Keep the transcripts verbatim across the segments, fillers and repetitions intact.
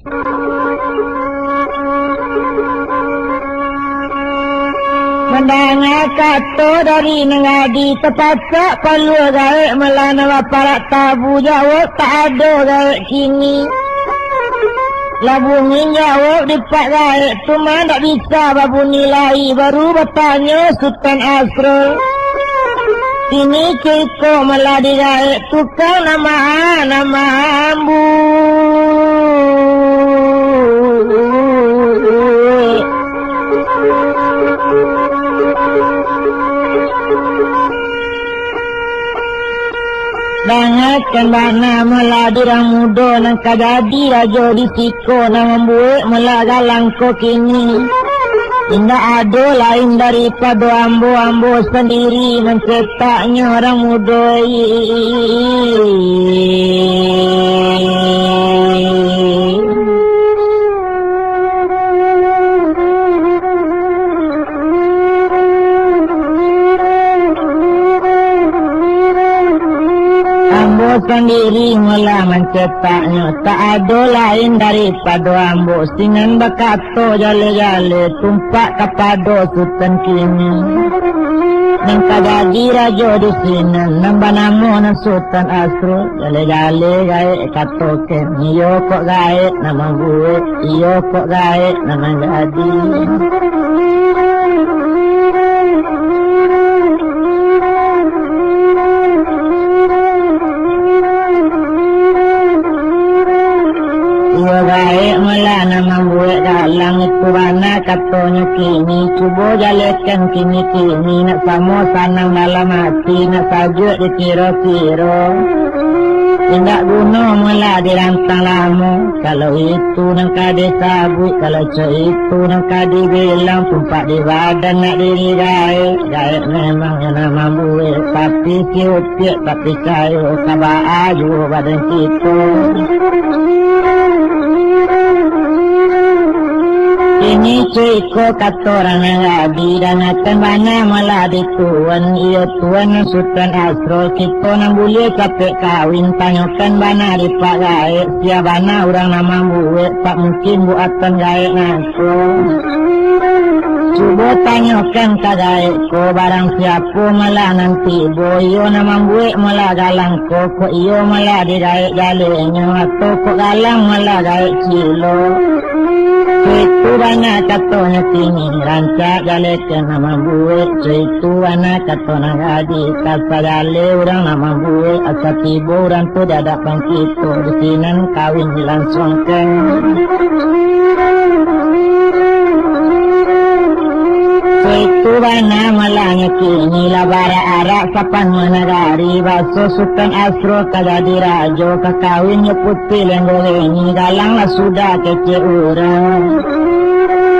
Mandanga kato dari nan gadih, tapacak palua gaek, malah nan baparak tabu, jawab tak ado gaek kini. Lah bungin jawab dipak gaek tu mah, ndak bisa babunyi lai, baru batanyo Sutan Asrul. Kini ciko malah digaek tukang nama, nama ambu. Dangakan bana malah di urang mudo, nan ka jadi rajo di siko, nan mambuek malah galang ko kini. Indak ado lain daripado ambo, ambo sandiri mancetaknyo, urang mudo. Ambo sandiri malah mancetaknyo, tak ado lain daripado ambo. Sinan bakato jale-jale, tumpak kapado Sutan kini. Nan ka jadi rajo di sinan, nan banamo nan Sutan Asrul. Jale-jale gaek katokan, iyo kok gaek nan mambuek, iyo kok gaek nan manjadi. Iyo gaek malah nan mambuek galang, itu bana katonyo kini. Cubo jalekan kini-kini, nak samo sanang dalam ati, nak sajuak dikiro-kiro. Indak guno malah dirantang lamo. Kalau itu nan ka disabuik, kalau cok itu nan ka dibilang, tumpak di badan nak diri gaek. Gaek memang nan mambuek, tapi si upiak tak picayo, ka baa juo badan kito. Kini ciko kato urang nan gadih, dangakan bana malah di tuan, iyo tuan Sutan Asrul, kito nan buliah capek kawin, tanyokan bana dipak gaek, sia bana urang nan mambuek, tak mungkin buatan gaek nangko. Cubo tanyokan ka gaek ko, barang siapo malah nan tibo, iyo nan mambuek malah galang ko, kok iyo malah digaek jalenyo, atau kok galang malah gaek cilo. Itu bana katonyo kini, rancak jalekan nan mambuek. Itu bana kato nan gadih, kasa jale urang nan mambuek, asa tibo urang tu di adapan kito, di sinan kawin dilansuangkan. Itu bana malahnyo kini, lah barak-arak sapanuah nagari, baso Sutan Asrul ka jadi rajo, ka kawin jo Puti Lenggoreng, galang lah sudah kecek urang.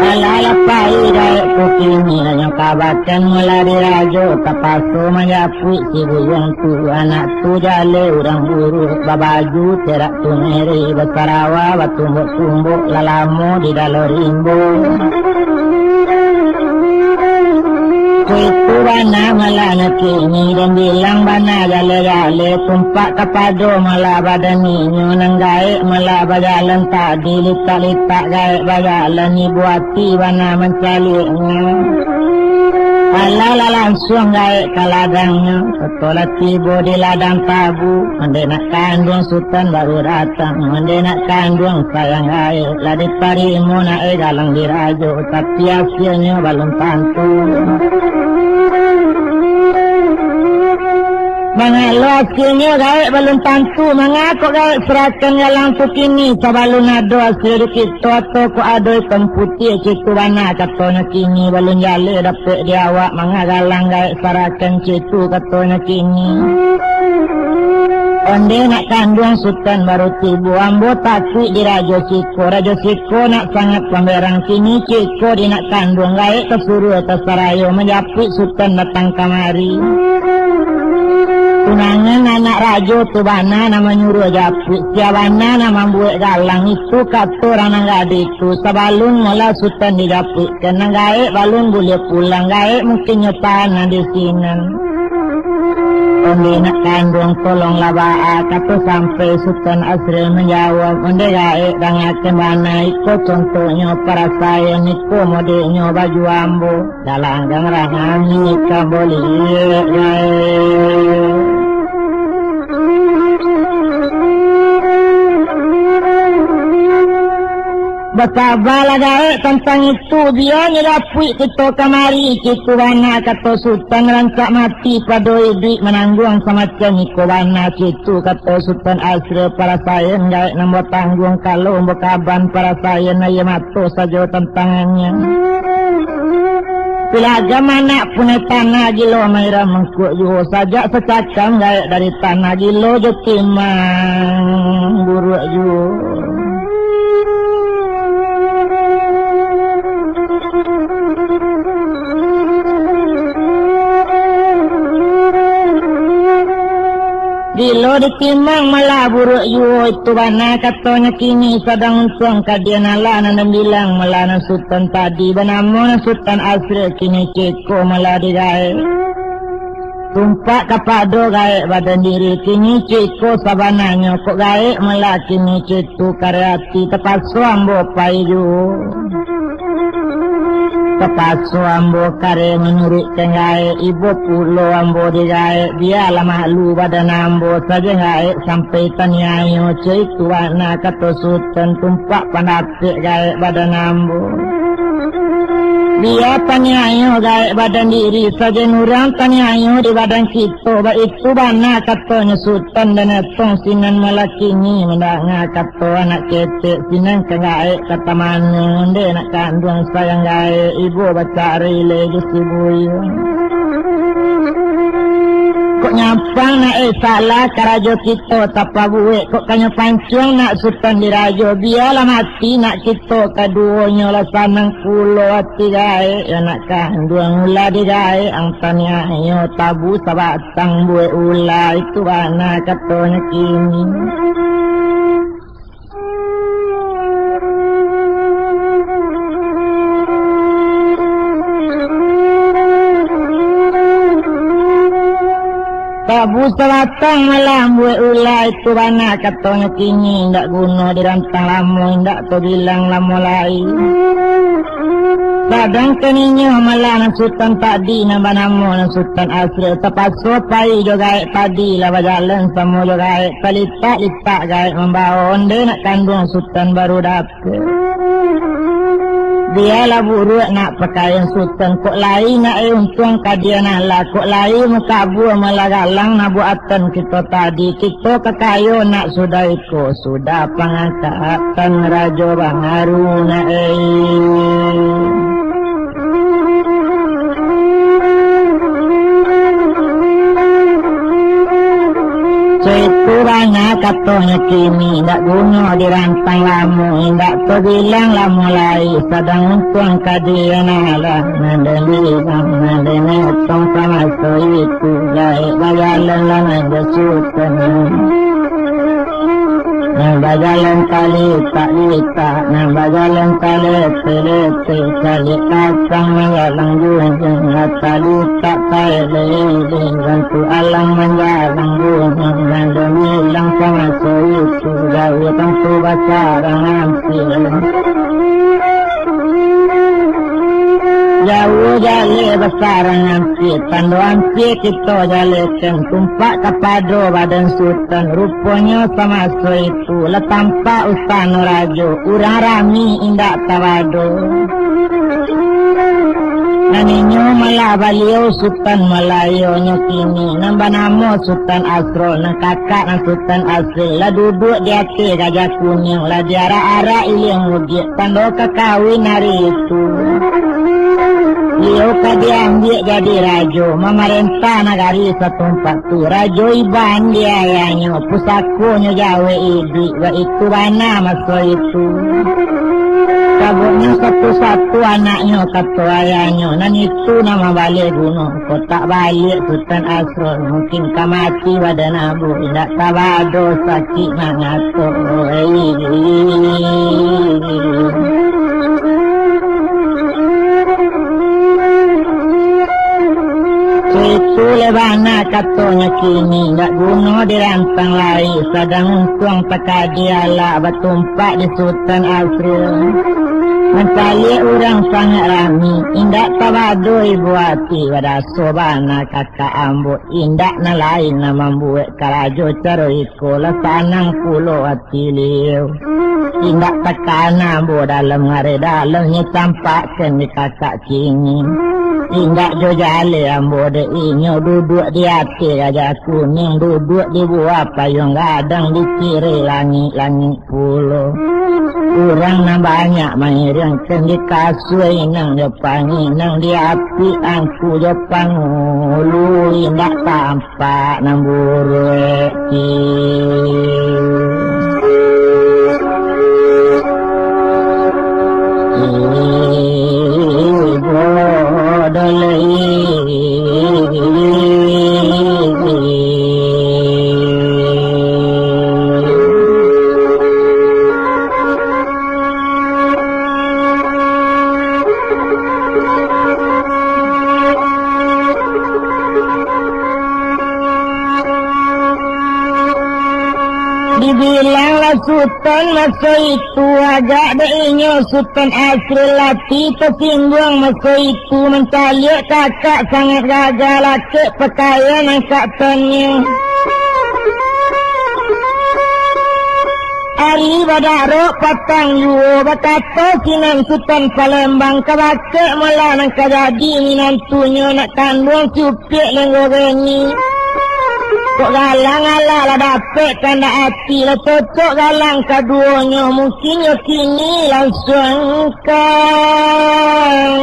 Alah lah pai gaek ko kini, nyo kabakan mula dirajo, tapaso manjapuik si buyuang tu. Anak tu jale urang buruak, babaju terak tuneri, basarawa batumbok-tumbok, lah lamo di dalam rimbo. Itu bana malahnyo kini, den bilang bana jale-jale, tumpak kapado malah badan inyo, nan gaek malah bajalan tadi, litak-litak gaek bajalan, ibo ati bana mancaliaknyo. Alah lah lansuang gaek ka ladangnyo, setelah tibo di ladang tabu, mandeh nak kanduang Sutan baru datang, mandeh nak kanduang sayang gaek, lah ditarimo nak e galang dirajo, tapi hasilnyo balun tantu. Mangalo hasilnyo gaek balun tantu, mangako gaek serahkan galang tu kini, sabalun ado hasil di kito, atau kok ado itam putiah, citu bana katonyo kini, balun jale dapek di awak, manga galang gaek sarahkan citu katonyo kini. Ondeh nak kanduang Sutan baru tibo, ambo takuik di rajo siko, rajo siko nak sangat pamberang, kini ciko di nak kanduang gaek tasuruah tasarayo manjapuik Sutan datang kamari. Tunangan anak rajo tu bana nan manyuruah japuik, sia bana nan mambuek galang, itu kato urang nan gadih tu, sabalun mula Sutan dijapuikkan, nan gaek balun buliah pulang, gaek mungkin nyo tahan di sinan. Onde nak kanduang tolonglah baa, kato sampai Sutan Asri manjawab, onde gaek dangakan bana, iko contohnyo parasaian, iko modeknyo baju ambo, dalam gangrang ami ka boliak gaek. Bakabalah gaek tantang itu, bia nyo dapuik kito kamari, citu bana kato Sutan, rancak mati pado iduik, manangguang samacam iko bana, citu kato Sutan Asri, parasaian gaek nan batangguang, kalau bakaban parasaian, aia mato sajo tantangannyo. Pilagam anak punai tanah, gilo mairam mangkuak juo, sajak sacakam gaek dari tanah, gilo jo timang buruak juo. Gilo ditimang malah buruak juo, itu bana katonyo kini, sadang untuang ka dian alah nan bilang malah nan Sutan tadi, banamo nan Sutan Asri, kini ceko malah digaek. Tumpak kapado gaek badan diri, kini ceko sabananyo, kok gaek malah kini ceko kareh ati, tapaso ambo pai juo. Tapaso ambo kareh manuruikkan gaek, ibo pulo ambo digaek, bialah malu badan ambo, sajo gaek sampai taniayo, caitu bana kato Sutan, tumpak pandapek gaek badan ambo. Bia taniayo gaek badan diri, sajo urang taniayo di badan kito, baitu bana katonyo Sutan. Sutan dan Atong sinan malah kini mandanga kato anak ketek, sinan ka gaek ka tamano, onde nak kanduang sayang gaek, ibo bacari le jo si buyuang. Kok nyampang nak, eh, salah karajo kito tapabuek, kok kanyo pancuang nak Sutan dirajo, bialah mati nak kito kaduonyo, lah sanang pulo ati gaek, yo nak kanduang ulah digaek, ang taniayo tabu sabatang buek ulah, itu bana katonyo kini. Tabu sabatang malah buek ulah, itu bana katonyo kini, indak guno dirantang lamo, indak tabilang lamo lai. Sadangkan inyo malah nan Sutan tadi, nan banamo nan Sutan Asri, tapaso pai jo gaek tadi, lah bajalan samo jo gaek, talitak-litak gaek mambao, onde nak kanduang Sutan baru dapek. Bialah buruak nak pakaian Sutan, kok lai nak, eh, untuang ka dian alah, kok lai mukabua malah galang nak buatan kito tadi, kito ka kayo nak sudah iko, sudah pangangkatan rajo baharu nak, eh. Caitu bana katonyo kini, indak guno dirantang lamo, indak tabilang lamo lai, sadang untuang ka dian alah, nan den bilang, nan den etong samaso itu, gaek bajalan lah nan den Sutan. Nan bajalan talitak-litak, nan bajalan taletek-letek, caliak kacang manjalang junjuang, talitak taelek-elek, bantuak alang manjalang gunung, nan den bilang samaso itu, gaek tantu basarang ampia. Jauah jaleh basarang ampia, tando ampia kito jalekan, tumpak kapado badan Sutan, ruponyo samaso itu, lah tampak ustano rajo, urang rami indak tabado. Nan inyo malah Baliau Sutan Malayonyo kini, nan banamo Sutan Asrul, nan kakak nan Sutan Asri, lah duduak di ateh gajah kuniang, lah diarak-arak iliang ugiak, tando ka kawin ari itu. Baliau ka diambiak jadi rajo, mamarentah nagari satumpak tu. Rajo iban di ayahnyo, pusakonyo jawek iduik, baitu bana maso itu. Sabuiknyo satu-satu anaknyo, kato ayahnyo, nan itu nan mambaleh guno. Kok tak baliak Sutan Asrul, mungkin ka mati badan ambo, indak tabado sakik mangato. Itu Leh bana katonyo kini, indak guno dirantang lai, sadang untuang takadi alah batumpak di Sutan Asri. Mancaliak urang sangaik rami, indak tabado ibo ati, badaso bana kakak ambo, indak nan lain nan mambuek karajo caro iko, lah sanang pulo ati liau. Indak takana ambo dalam ngarai dalamnyo tampakkan di kakak kini. Indak jo jaleh ambo dek inyo duduak di ateh gajah kuniang, duduak di buah payuang gadang, diciriak langik-langik pulo. Urang nan banyak mairingkan di kasua inang jo panginang, di api angku jo pangulu, indak tam- pak nan buruak ti. Ibo dolai. Dibilanglah Sutan maso itu, agak dek inyo Sutan Asri Lati tasingguang maso itu, mancaliak kakak sangaik gagah, lakek pakaian angkatannyo. Ari badarok patang juo, bakato sinan Sutan Palembang, ka bakeh malah nan ka jadi minantunyo, nak kanduang cupiak lenggo geni. Kok galang alah lah dapek kandak ati, lah cocok galang kaduonyo, mungkin nyo kini lansuang kawin.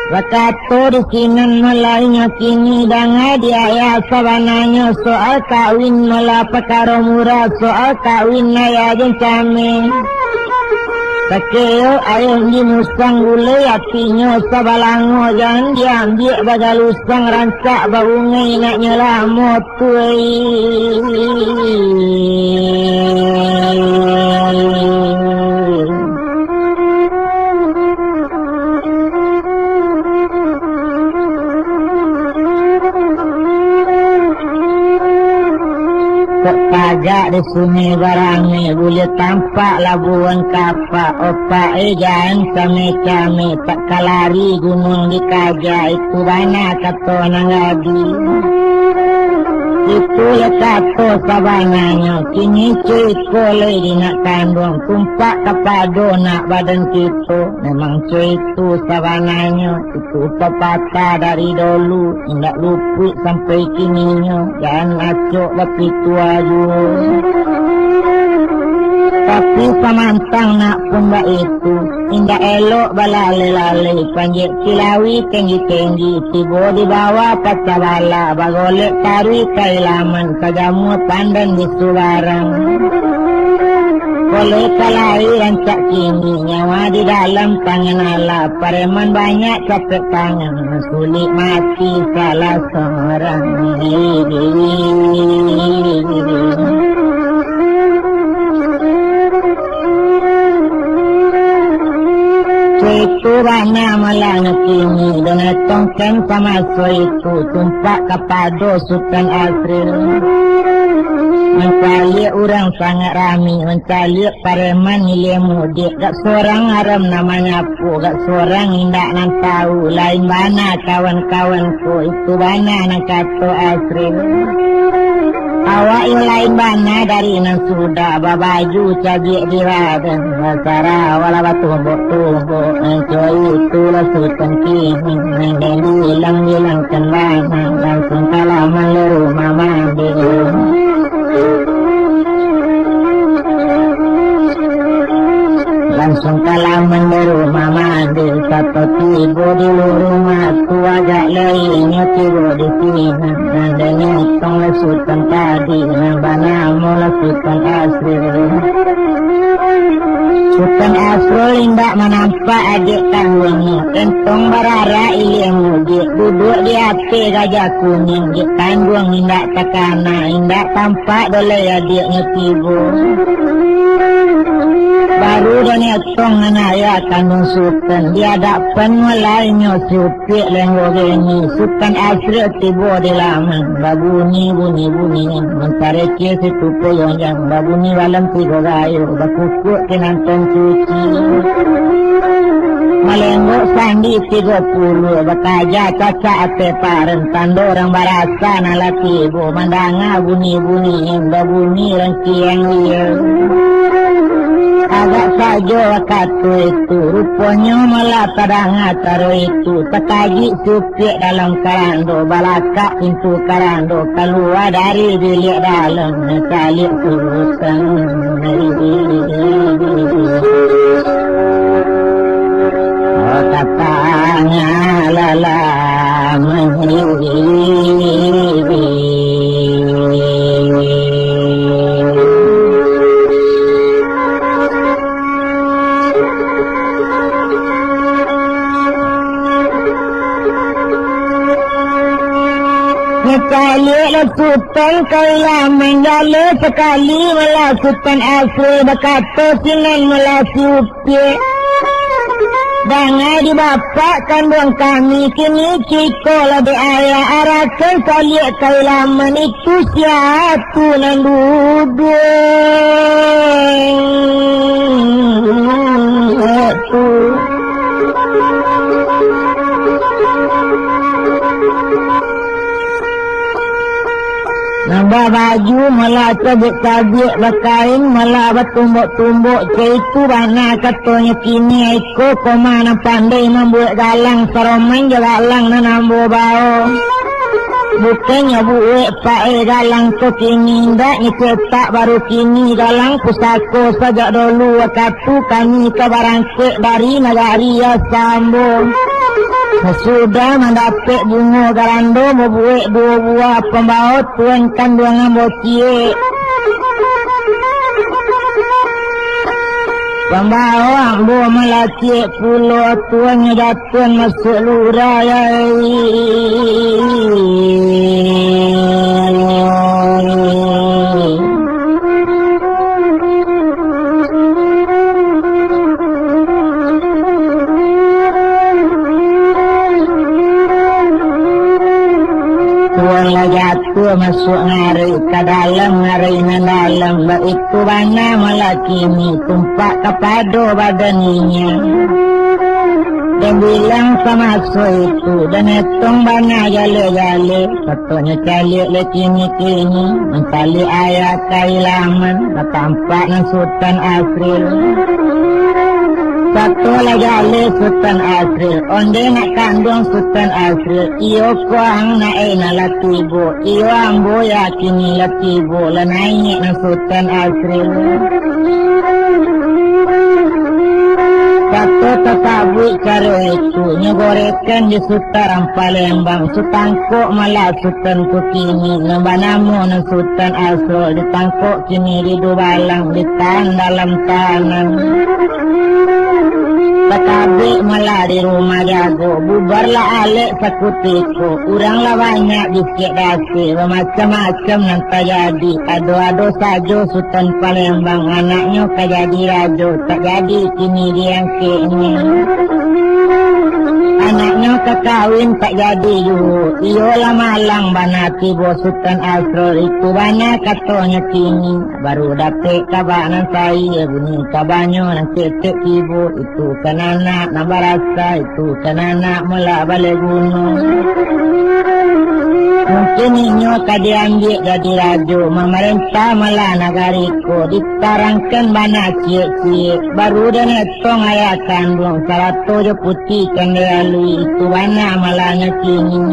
Bakato di sinan malah inyo kini, danga di ayah sabananyo, soal kawin malah pakaro murah, soal kawin ayah jan cameh. Sakeok ayah di musang gulai atinyo, sabalango jan diambiak bagalusang, rancak baungai naknyo lah motoi. Kok tagak di Sungai Barangeh, buliah tampak labuan kapak, opak e jan cameh-cameh, tak kalari gunuang dikajak, itu bana kato nan gadi. Itu yo kato sabananyo, kini cuy iko lai di nak kanduang, tumpak kapado nak badan kito, memang cuy itu sabananyo. Itu papatah dari dolu, indak lupuik sampai kininyo, jan acok bapitua juo. Tapi samantang nak pun baitu, indak elok balalai-lalai, panjek kilawi tenggi-tenggi, tibo di bawah patah bala, bagolek taruih ka ilaman, ka jamua pandan di subarang. Koleh ka lai rancak kini, nyawa di dalam tangan Allah, pareman banyak capek tangan, sulik mati salah sorang. Itu bana malah kini, dan etongkan samaso itu, tumpak kapado Sutan Asri. Mancaliak urang sangaik rami, mancaliak pareman ilia mudiak, gak sorang aram nan manyapo, gak sorang indak nan tau, lain bana kawan-kawan ko, itu bana nan kato Asri. Awak yo lain bana dari nan sudah, babaju cabiak di badan, basarawa lah batumbok-tumbok, nan co itulah Sutan kini, nan den bilang-bilangkan bana, langsuang ka laman lo rumah mandi. Lan Sungkalam manderu mamande, sato tibo di luru matu, agak lai inyo tibo di sinan. Nan dengetong le Sutan tadi, nan banamo lah Sutan Asrul. Sutan Asrul indak manampak adiak kanduangnyo, entong bararak ilia mudiak, duduak di ateh gajah kuniang, dek kanduang indak takana, indak tampak doh lai adiaknyo tibo. Baru dengetong nan ayah kanduang Sutan, di adapan malah inyo si Upiak lenggo geni, Sutan Asrul tibo di laman, babuni-buni-buni, mancareke situ poyonjang, babuni balam tigo gayo, bakukuak kinantan cuci. Malenggok sandi tigo puluah, bakaja cacak ateh paren, tando urang barasa nan lah tibo, mandanga bunyi-bunyi, babunyi rangkiang lia. Agak sajo wakatu itu, ruponyo malah tadanga caro itu, takajik si Upiak dalam karando, balakak pintu karando, kalua dari biliak dalam, caliak Sutan. Tatangah lalam. Nyakaliak lah Sutan ka laman, jalo sakali malah Sutan Asrul, bakato sinan malah si Upiak. Danga di bapak kanduang kami, kini ciko lah dek ayah, arahkan saliak ka laman, itu sia tu nan duduak tu. Nan babaju malah cabiak-cabiak, bakain malah batumbok-tumbok, caitu bana katonyo kini, iko koma nan pandai mambuek galang, saroman jo galang nan ambo bao. Bukannyo buek pae galang ko kini, indaknyo cetak baru kini, galang pusako sajak dolu wakatu kami ka barang- kek dari nagari asa ambo. Sasudah mandapek bungo garando, babuek duo buah pambao tuan kanduang ambo ciek. Pambao ambo malah ciek pulo, tuannyo datuan masuak lurah, yai. Tuan lah jatuah masuak ngarai, ka dalam ngarai nan dalam, baitu bana malah kini, tumpak kapado badan inyo. Den bilang samaso itu, den etong bana jaleh-jaleh. Patoknyo caliak lai kini-kini, mancaliak ayah ka ilaman, batampak nan Sutan Asril. Sato lah jaleh Sutan Asril, onde nak kanduang Sutan Asril, iyo ko ang nak eh nak lah tibo, iyo ambo yakini lah tibo, lah naiak nan Sutan Asril. Sato tasabuik caro itu, nyo gorekan di Sutaran Palembang, sutangkok malah Sutan tu kini, nan banamo nan Sutan Asrul, ditangkok kini di Dubalang, ditahan dalam tahanan. Takabek malah di rumah jago, bubarlah alek sakutiko, urang lah banyak bisiak dasek, bamacam-macam nan tajadi, ado-ado sajo Sutan Palembang, anaknyo ka jadi rajo, tak jadi kini diangkeknyo. Anaknyo ka kawin, tak jadi juo, iyo lah malang bana tibo Sutan Asrul, itu bana katonyo kini. Baru dapek kaba nan saia, bunyi kabanyo nan ketek tibo, itu kan anak nan barasa, itu kan anak malah baleh guno. Mungkin inyo ka diambiak jadi rajo, mamarentah malah nagari ko, ditarangkan bana ciek-ciek, baru den etong ayah kanduang, sarato jo puti kan dilalui, itu bana malah nyo kini.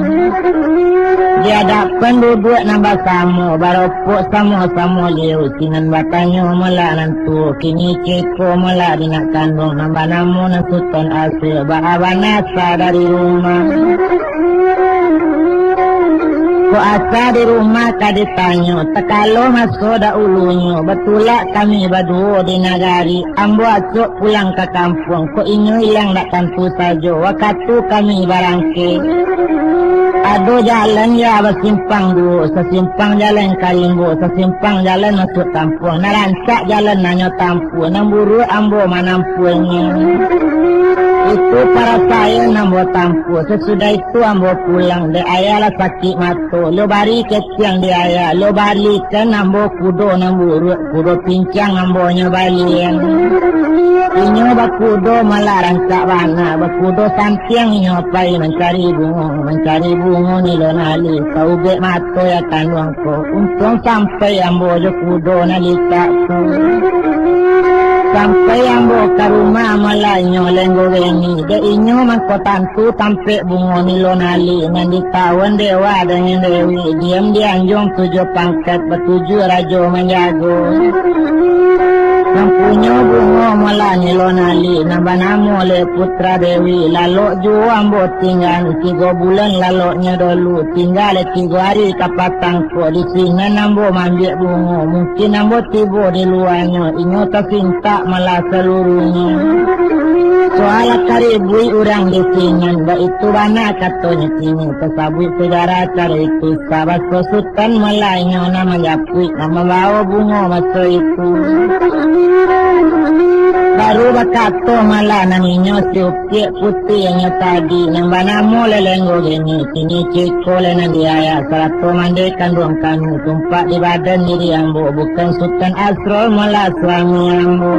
Di adapan duduak nan basamo, baropok samo-samo liau, sinan batanyo malah nan tuo, kini ceko malah di nak kanduang, nan banamo nan Sutan Asri, baa bana asa dari rumah. Kok asa di rumah ka ditanyo, takalo maso dahulunyo, batulak kami baduo di nagari, ambo asuak pulang ka kampuang, kok inyo ilang dak tantu sajo, wakatu kami barangkek. Ado jalan ya basimpang duo, sasimpang jalan ka rimbo, sasimpang jalan masuak kampuang, nan rancak jalan nan nyo tampuah, nan buruak ambo manampuahnyo. Itu parasaian ambo tampuah, sasudah itu ambo pulang, dek ayah lah sakik mato, lo bari ketiang di ayah, lo balikan ambo kudo nan buruak, kudo pincang ambo nyo balian. Inyo bakudo malah rancak bana, bakudo santiang inyo pai mancari bungo, mancari bungo nilo nali, ka ubek mato ya kanduang ko, untuang sampai ambo jo kudo nan litak tu. Sampai ambo ka rumah malah inyo lenggo beni, dek inyo mangko tantu tampek bungo nilo nali, nan ditawan dewa dangan dewi, diam di anjuang tujuah pangkat, batujuah rajo manjago. Nan punyo bungo malah nilo nali, nan banamo le Putra Dewi, lalok juo ambo tingga, tigo bulan laloknyo dolu, tingga le tigo ari ka patang ko, di sinan ambo maambiak bungo, mungkin ambo tibo di luanyo, inyo tasintak malah saluruhnyo. Soal ka ribuik urang di sinan, baitu bana katonyo kini, tasabuik sejarah caro itu, sabaso Sutan malah inyo nan manjapuik, nan mambawo bungo maso itu. Baru bakato malah nan inyo si Upiak Putiahnyo tadi, nan banamo Lelenggo Geni, kini ceko le nan di ayah, sarato mandeh kanduang kami, tumpak di badan diri ambo, bukan Sutan Asrul malah suami ambo.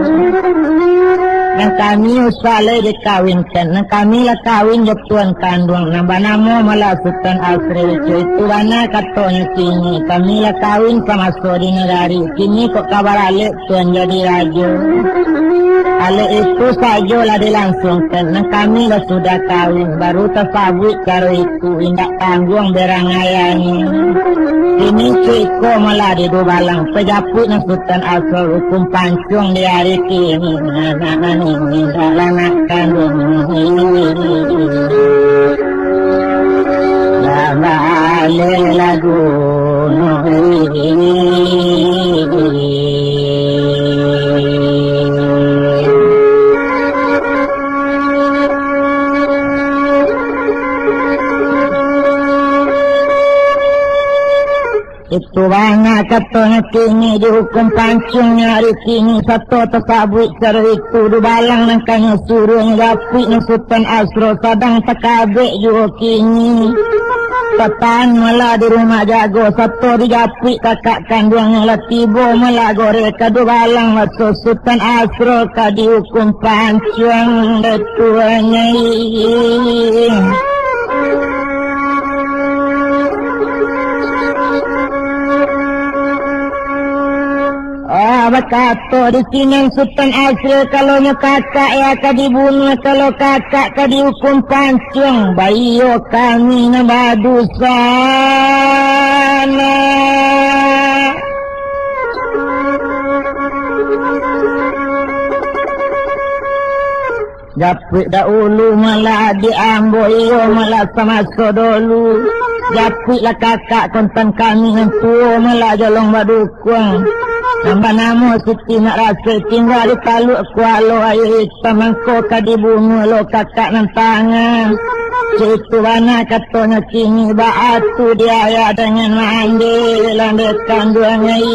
Nan kami usah lai dikawinkan, nan kami lah kawin jo tuan kanduang, nan banamo malah Sutan Asri, itu bana katonyo kini, kami lah kawin samaso di nagari, kini kok ka baralek tuan jadi rajo. Alek itu sajo lah dilangsungkan, nan kami lah sudah kawin, baru tasabuik caro itu, indak tangguang berang ayahnya. Kini ceko malah di Dubalang, pajapuik nan Sutan Asrul, hukum pancung di ari kini, anak nan indak lah nak kanduang. Lah baleh lah guno. Itu bana katonyo kini, dihukum pancungnyo ari kini, sato tasabuik caro itu, Dubalang nan kanyo suruah, nyo japuik nan Sutan Asro, sadang takabek juo kini. Tatahan malah di rumah jago, sato dijapuik kakak kanduangnyo, lah tibo malah goreh ka Dubalang, maso Sutan Asro ka dihukum pancuang dek tuannyo. Ah, bakato di sinan Sutan Asri, kalau nyo kakak ya ka dibunuah, kalau kakak ka dihukum pancuang, baiyo kami nan badusa. Japuik dahulu malah adik ambo, iyo malah samaso dolu. Japuiklah kakak kontan kami nan tuo malah jolong badukuang. Nan banamo Siti Nak Rasai tingga di Taluak Kualo Aia Itam, mangko ka dibunuah lo kakak nan tangah. Caitu bana katonyo kini, baa tu diayak dangan maambiak lah dek kanduang ai.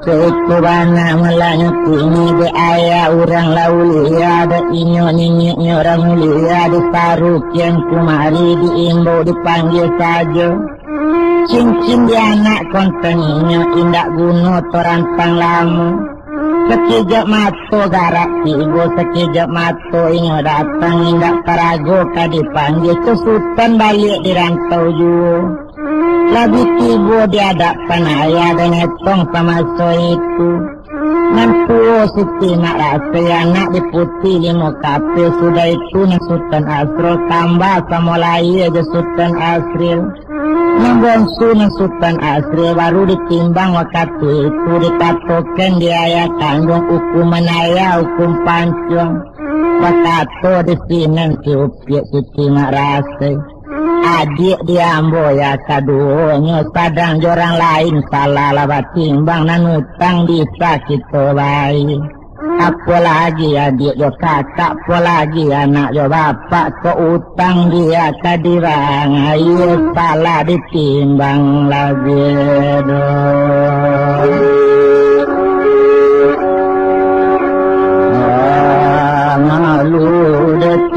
Caitu bana malah nyo kini, dek ayak urang lah ulia, dek inyo niniaknyo urang ulia, disarukian kumari, diimbau, dipanggia sajo. Cincin di anak kontan inyo indak guno torantang lamo. Sakijap mato garak tibo, sakijap mato inyo datang, indak tarago ka dipanggia, tu Sutan baliak di rantau juo. Labiah tibo di adapan ayah dan etong samaso itu. Nan tuo Siti Mak Rasai, anak Deputi Limo Kapeh, sudah itu nan Sutan Asrul, kamba samo lahia jo Sutan Asril. Nan bonsu nan Sutan Asril baru ditimbang wakatu itu, dikatokan di ayah kanduang, ukuman ayah, ukum pancuang. Bakato di sinan si Upiak Siti Mak Rasai, "Adiak di ambo ya kaduonyo, sadang jo urang lain salah lah batimbang, nan utang bisa kito bayia. Apo lagi adiak jo kakak, apo lagi anak jo bapak, kok utang dia ka dibayia, salah ditimbang lagi doh." Ah, malu dek.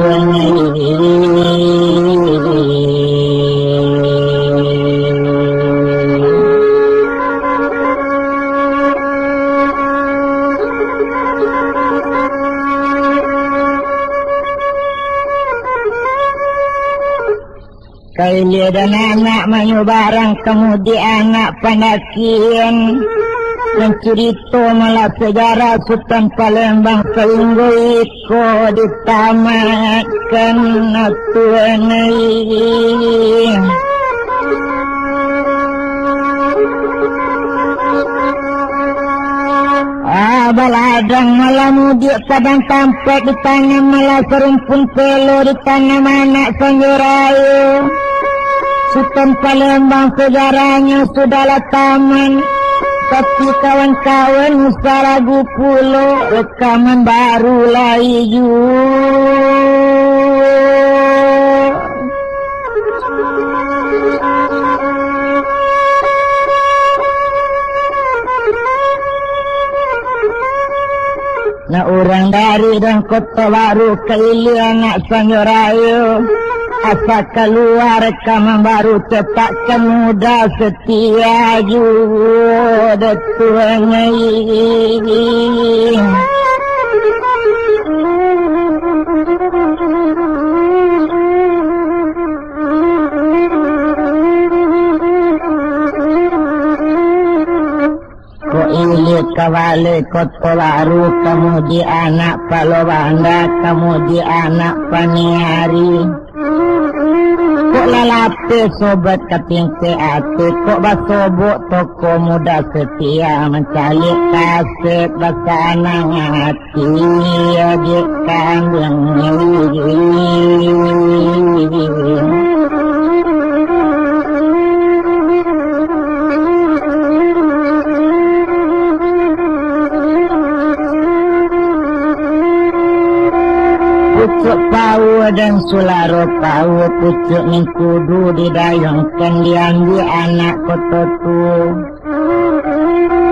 Kailia dan anak manyubarang, kamudian anak pandakian. Mancurito malah sejarah Sutan Palembang, sainggo iko ditamakan, Tuan ai. Ah, baladang malah mudiak, padang tampek ditanam, malah sarumpun telo ditanam anak Sanjo Rayo. Sutan Palembang sejarahnyo sudahlah tamat, tapi kawan-kawan musaragu pulo, rekaman baru lai juo. Nah, urang dari dan Koto Baru, kailia anak Sanjo Rayo, asa kalua rekaman baru, cetakan muda setia juo, Tuan ai. Kok ilia ka baleh Koto Baru, kamudian anak Palo Banda, kamudian anak Paniari. Kok lalapeh sobat ka tingkek ati, kok basobok toko muda setia, mancaliak kasek basanang ati. Iyo, dek kanduang. Pucuak paua dan sularo paua, pucuak mingkudu didayangkan, diambiak anak Koto Tuo.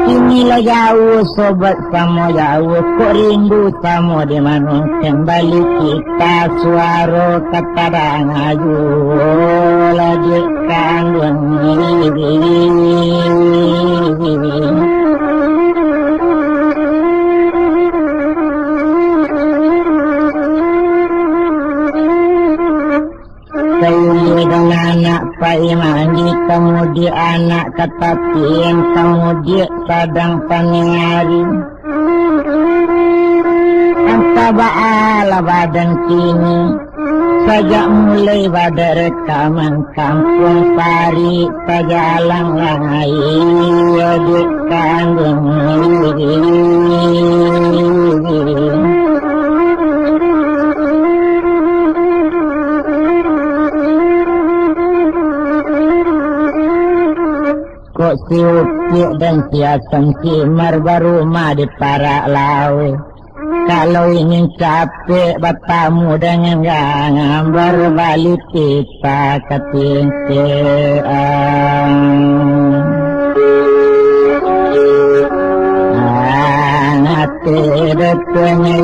Kini lah jauah sobat samo jauah, kok rindu samo di mano, kembali kita suaro ka tadanga juo, lah dek kanduang. Kailia dan anak pai mandi, kamudian anak ka tapian, kamudian sadang paneh ari. Antah baalah badan kini, sajak mulai badarekaman kampuang pari tajalang lai, iyo dek kanduang. Kok si Upiak dan si Asam Cimar barumah di parak lauik. Kalau ingin capek batamu dengan gangan, barbalik kita ka tingkean. Angate betulnyo.